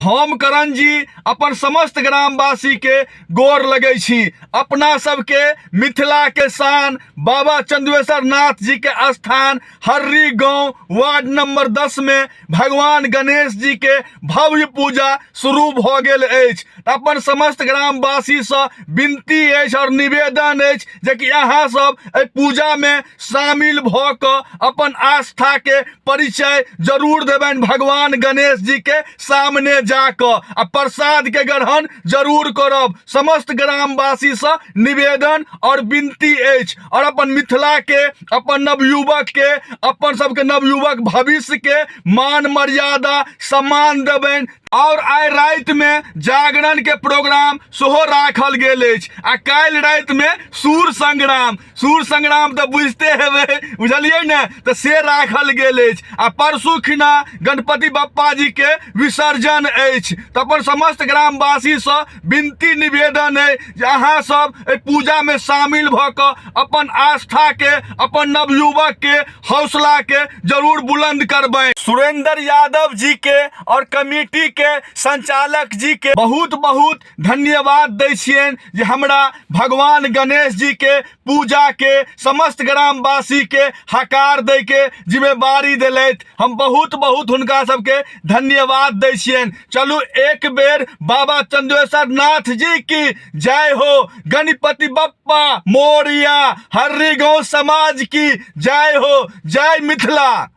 हम करण जी अपन समस्त ग्रामवासी के गोर लगै छी। अपना सबके मिथिला के शान बाबा चंद्रेश्वर नाथ जी के स्थान हर्री गांव वार्ड नंबर 10 में भगवान गणेश जी के भव्य पूजा शुरू भ गेल अछि। अपन समस्त ग्रामवासी से विनती अछि और निवेदन अछि जे कि अहाँ सब एहि पूजा में शामिल भ क अपन आस्था के परिचय जरूर देबनि भगवान गणेश जी के सामने जाकऽ आ प्रसाद के ग्रहण जरूर करब। समस्त ग्रामवासी से निवेदन और विनती अछि और अपन मिथिला के, अपन नवयुवक के, अपन सबके नवयुवक भविष्य के मान मर्यादा सम्मान देबनि। और आइ राति में जागरण के प्रोग्राम सेहो राखल गेल अछि आ काल्हि राति में सूर संग्राम, सूर संग्राम तऽ बुझते हेबै, बुझलियै ने, तऽ से राखल गेल अछि। आ परसू खिना गणपति बप्पा जी के विसर्जन अछि। तऽ अपन समस्त ग्रामवासी से विनती निवेदन अइ जे अहाँ सब एहि पूजा में शामिल भऽ कऽ अपन आस्था के, अपन नवयुवक के हौसला के जरूर बुलंद करबै। सुरेंद्र यादव जी के और कमेटी के संचालक जी के बहुत बहुत धन्यवाद दै छियनि जे हमरा भगवान गणेश जी के पूजा के समस्त ग्रामवासी के हकार दै के जिम्मेवारी देलथि। हम बहुत बहुत हुनका सबके धन्यवाद दै छियनि। चलू एक बेर बाबा चंद्रेश्वर नाथ जी की जय हो, गणपति बप्पा मोरिया, हर्री गांव समाज की जय हो, जय मिथिला।